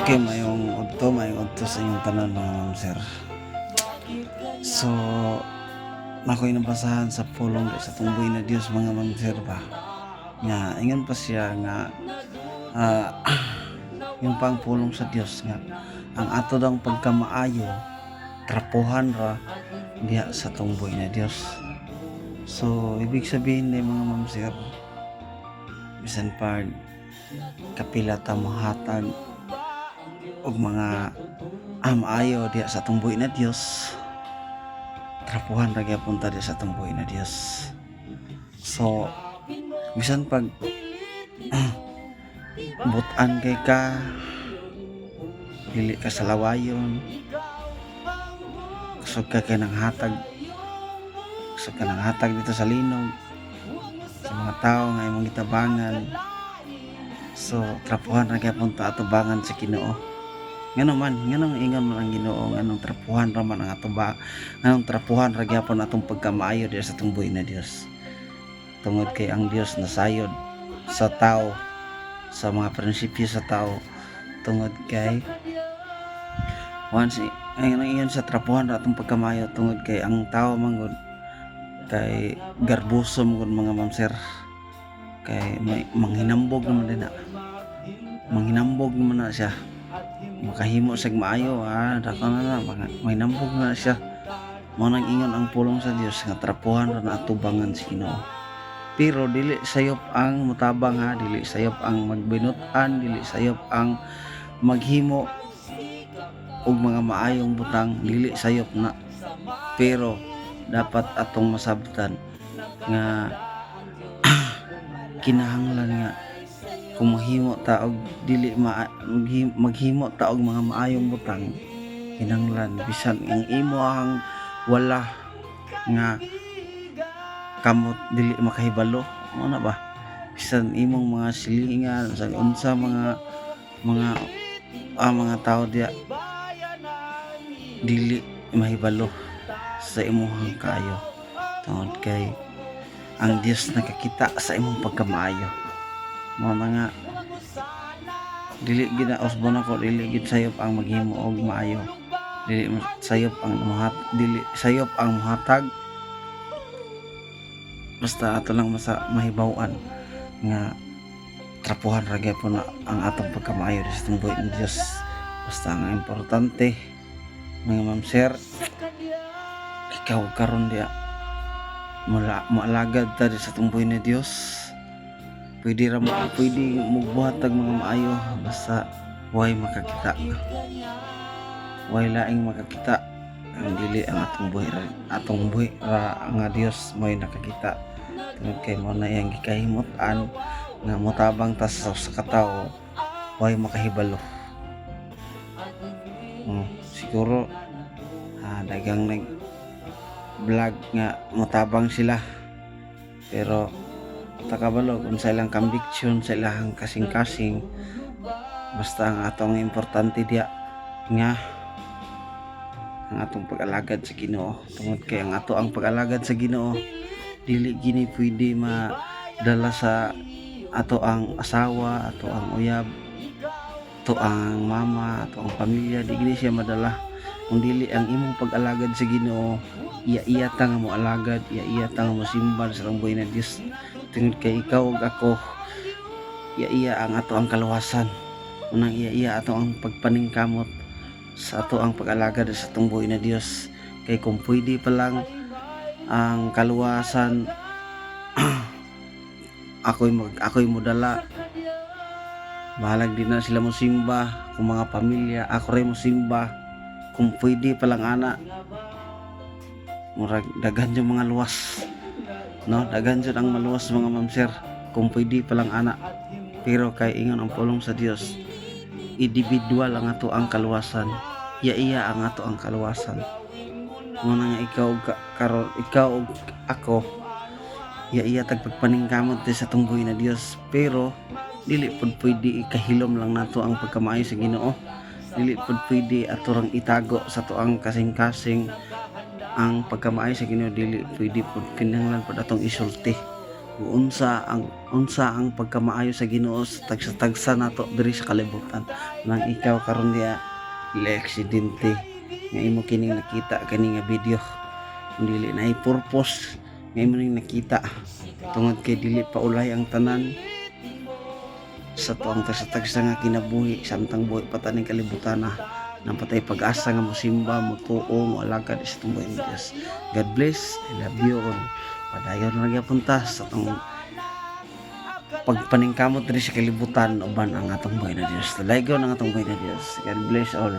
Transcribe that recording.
Okay, mayong udto sa inyong tanan, mga ma'am, sir. So, ako'y nabasahan sa pulong sa tumboy na Dios, mga ma'am, sir ba. Nga, ingon pa siya nga yung pang pulong sa Dios nga ang ato daw pagkamaayo trapuhan ra diha sa tumboy na Dios. So, ibig sabihin ni, mga ma'am, sir, bisan pag kapila ta mohatag og mga maayo diha sa tumboy na Dios, trapuhan ra gyapon ta diha sa tumboy na Dios. So bisan pag butan kay ka, dili ka salawayon, kusog ka kay nang hatag, kusog ka nang hatag dito sa linog sa mga tao nga imong gitabangan, so trapuhan ra gyapon ta atubangan sa Ginoo. Ngano man, nganong ingon man ang Ginoo nganong trapuhan ra man ang atuba, nganong trapuhan ra gyapon atong pagkamaayo diha sa tumboy na Dios? Tungod kay ang Dios nasayod sa tao, sa mga prinsipyo sa tao, tungod kay once ay ang ingon sa trapuhan ra atong pagkamaayo, tungod kay ang tao manggod kay garbuso manggod, mga ma'am, sir, kay may manghinambog naman din na, manghinambog naman na siya makahimo sa maayo, dako na na manghinambog na siya. Mao nang ingon ang pulong sa Dios nga trapuhan ra na atubangan sa Ginoo. Pero dili sayop ang mutabang ha, dili sayop ang magbinut-an, dili sayop ang maghimo og mga maayong butang, dili sayop na. Pero dapat atong masabtan nga kinahanglan nga kung mahimo ta og dili ma maghimo ta og mga maayong butang, kinahanglan bisan ang imo ang wala nga kamot dili makahibalo mo na ba, bisan imong mga silingan sa unsa mga tao diya dili mahibalo sa imong kaayo, tungod kay ang Dios nakakita sa imong pagkamaayo. Mao na nga dili gid na usbon ako, dili gid sayop ang maghimo og maayo, dili sayop ang muhat, dili sayop ang muhatag. Basta ato lang masa mahibaw-an nga trapuhan ra gyapon na ang atong pagkamaayo sa tumboy ng Dios. Basta ang importante, mga ma'am, sir, ikaw karon diya mula moalagad ta di sa tumboy ni Dios, pwede ra mo, pwede mogbuhat tag mga maayo, basta way makakita, way laing makakita. Ang dili ang atong buhi ra, atong buhi ra nga Dios mo'y nakakita, tungod kay mo na iyang gikahimut-an nga motabang ta sa katawo, way makahibalo. Oh, siguro dagang nag vlog nga motabang sila, pero takabalo kung sa ilang conviction, sa ilang kasing-kasing. Basta ang atong importante diya nga ang atong pag-alagad sa Ginoo, tungod kay ang ato ang pag-alagad sa Ginoo dili gini pwede madala sa ato ang asawa, ato ang uyab, ato ang mama, ato ang pamilya. Di gini siya madala kung dili ang imong pag-alagad sa Ginoo, iya-iya ta nga mo alagad, iya-iya ta nga mo simba sa buhay na Dios, tungod kay ikaw ug ako, iya-iya ang ato ang kaluwasan. Unang iya-iya ato ang pagpaningkamot sa ato ang pag-alagad sa atong buhay na Dios, kay kung pwede pa lang ang kaluwasan, ako'y modala, bahalag di na sila mo simba kung mga pamilya, ako rin mo simba kung pwede pa lang ana. Murag daghan yung mga luwas, no? Daghan jud ang maluwas, mga ma'am, sir, kung pwede pa lang ana. Pero kay ingon ang pulong sa Dios, individual ang ato ang kaluwasan, iya iya ang ato ang kaluwasan. Mo na nga ikaw karon, ikaw ug ako, iya iya tag pagpaningkamot sa tunggoy na Dios, pero dili pud pwede ikahilom lang nato ang pagkamaayo sa Ginoo. Dili pud pwede ato rang itago sa tuang kasing-kasing ang pagkamaayo sa Ginoo. Dili pwede pud, kinahanglan pud atong isulti. Kung unsa ang pagkamaayo sa Ginoo sa tagsa-tagsa nato diri sa kalibutan. Nang ikaw karon diya dili aksidente nga imo kining nakita kani nga video. Kung dili na purpose nga imo ning nakita tungod kay dili pa ulay ang tanan sa tuang tagsa-tagsa nga kinabuhi samtang buhi pa ta ning kalibutan na naa pa tay pag-asa nga mosimba, motuo, moalagad sa atong buhi nga Dios. God bless. I love you all. Padayon na gyapon ta sa atong pagpaningkamot diri sa kalibutan uban ang atong buhi na Dios. Dalaygon ang atong buhi na Dios. God bless all.